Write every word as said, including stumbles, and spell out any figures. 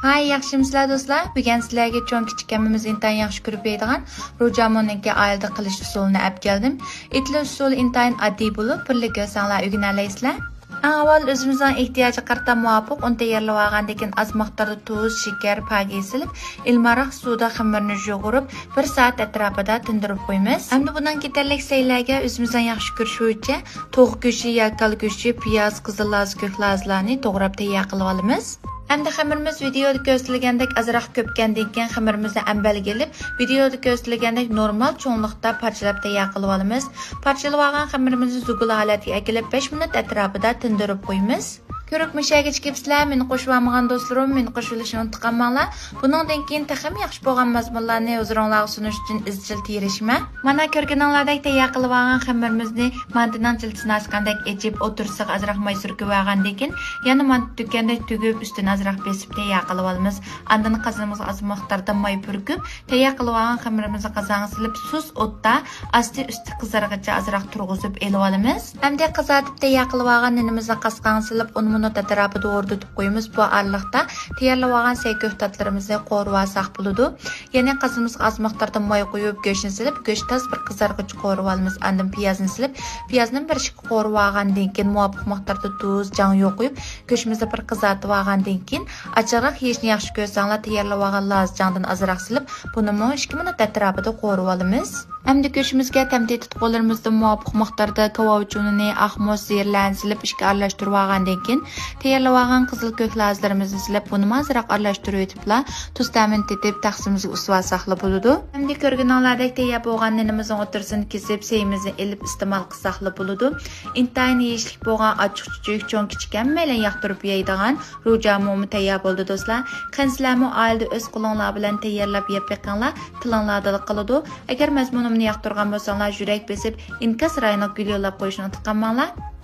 ھاي، ياخشىمۇسىلەر دوستلار؟ بۈگۈن سىلەرگە چوڭ كىچىك ھەممىمىز ئىنتايىن ياخشى كۆرۈپ يەيدىغان روجامۇننىڭكى ئائىلىدە قىلىش ئۇسۇلىنى ئەپ كەلدىم. ئېتىلىش ئۇسۇلى ئىنتايىن ئاددىي بولۇپ، بىرلىككە كۆرسەڭلار ئۆگىنەلەيسىلەر. ئەڭ ئاۋۋال ئۆزىمىزنىڭ ئېھتىياجىغا قارىتا مۇۋاپىق ئۇن تەييارلىۋالغاندىن كېيىن، ئاز مىقداردا تۇز، شېكەر، پاكىز سېلىپ، ئىلماراق سۇدا خېمىرنى يۇغۇرۇپ، بىر سائەت ئەتراپىدا تىندۇرۇپ قويىمىز. ئەمدى بۇنىڭغا يېتەرلىك سەيلەرگە ئۆزىمىزنىڭ ياخشى كۆرۈشى بويىچە توخۇ گۆشى يا كالا گۆشى، پىياز، قىزىل لازا، كۆك لازىلارنى توغراپ تەييار قىلىۋالىمىز. ئەمدى خېمىرىمىز ۋىدېيودا كۆرسىتىلگەندەك ئازراق كۆپكەندىن كېيىن، خېمىرىمىزنى ئەمبەرگە ئېلىپ، ۋىدېيودا كۆرسىتىلگەندەك نورمال چوڭلۇقتا پارچىلاپ تەييار قىلىۋالىمىز. پارچىلىۋالغان خېمىرىمىزنى زۇگۇلا ھالەتكە ئەكېلىپ، بەش مىنۇت ئەتراپىدا تىندۇرۇپ قويىمىز. كۆرۈپ مۇشۇ يەرگىچە كېلىپسىلەر، مېنى قوشۇۋالمىغان دوستلىرىم، مېنى قوشۇۋېلىشنى ئۇنتۇپ قالماڭلار. بۇنىڭدىن كېيىن تېخىمۇ ياخشى بولغان مەزمۇنلارنى ھۇزۇرۇڭلارغا سۇنۇش ئۈچۈن ئىزچىل تىرىشىمەن. مانا كۆرگىنىڭلاردەك تەييار قىلىۋالغان خېمىرىمىزنى مانتىنىڭ جىلدىسىنى ئاچقاندەك ئېچىپ، ئوتتۇرىسىغا ئازراق ماي سۈركۈۋالغاندىن كېيىن، يەنە مانتا تۈگكەندەك تۈگۈپ، ئۈستىنى ئازراق بېسىپ تەييار قىلىۋالىمىز. ئاندىن قازىنىمىزغا ئاز مىقداردا ماي پۈركۈپ، تەييار قىلىۋالغان خېمىرىمىزنى قازانغا سېلىپ، سۇس ئوتتا ئاستى ئۈستى قىزارغىچە ئازراق تۇرغۇزۇپ ئېلىۋالىمىز. ئەمدى قىزارتىپ تەييار قىلىۋالغان نېنىمىزنى قاسقانغا سېلىپ، ئون مىنۇت ئەتراپىدا ھوردىتىپ قويىمىز. بۇ ئارىلىقتا تەييارلىۋالغان سەي كۆكتاتلىرىمىزنى قورۇۋالساق بولىدۇ. يەنى قازىنىمىزغا ئاز مىقداردا ماي قۇيۇپ، گۆشنى سېلىپ، گۆشنى تاز بىر قىزارغۇچە قورۇۋالىمىز. ئاندىن پىيازنى سېلىپ، پىيازنى بىر ئىككى قورۇۋالغاندىن كېيىن، مۇۋاپىق مىقداردا تۇز، جاڭيۇ قۇيۇپ، گۆشىمىزنى بىر قىزارتىۋالغاندىن كېيىن، ئاچچىقراق يېيىشنى ياخشى كۆرسەڭلار، تەييارلىۋالغان لازا جاڭدىن ئازراق سېلىپ، بۇنىمۇ ئىككى مىنۇت ئەتراپىدا قورۇۋالىمىز. ئەمدى گۆشىمىزگە تەم تېتىتىپ قوللىرىمىزدىن مۇۋاپىق مىقداردا كاۋاۋىچۇنىنى، ئاق مۇز، زىرىلەرنى سېلىپ، ئىككى ئارىلاشتۇرۇۋالغاندىن كېيىن، تەييارلىۋالغان قىزىل كۆك لازىلىرىمىزنى سېلىپ، بۇنىمۇ ئازراق ئارىلاشتۇرۇۋېتىپلا، تۇز تەمىنى تېتىپ، تەخسىمىزگە ئۇسۇۋالساقلا بولىدۇ. ئەمدى كۆرگىنىڭلاردەك تەييار بولغان نېنىمىزنىڭ ئوتتۇرىسىنى كېسىپ، سەيمىزنى ئېلىپ ئىستېمال قىلساقلا بولىدۇ. ئىنتايىن يېيىشلىك بولغان ئاچچىق چۈچۈك، چوڭ كىچىك ھەممەيلەن ياقتۇرۇپ يەيدىغان روجامۇمۇ تەييار بولدى دوستلار. قېنى سىلەرمۇ ئائىلىدە ئۆز قولۇڭلار بىلەن تەييارلاپ يەپ بېقىڭلار، تىلىڭلاردىلا قالىدۇ. ئەگەر مەزمۇنۇمنى ياقتۇرغان بولساڭلار، يۈرەك بېسىپ، ئىنكاس رايونىغا گۈل يوللاپ قويۇشنى ئۇنتۇپ قالماڭلار.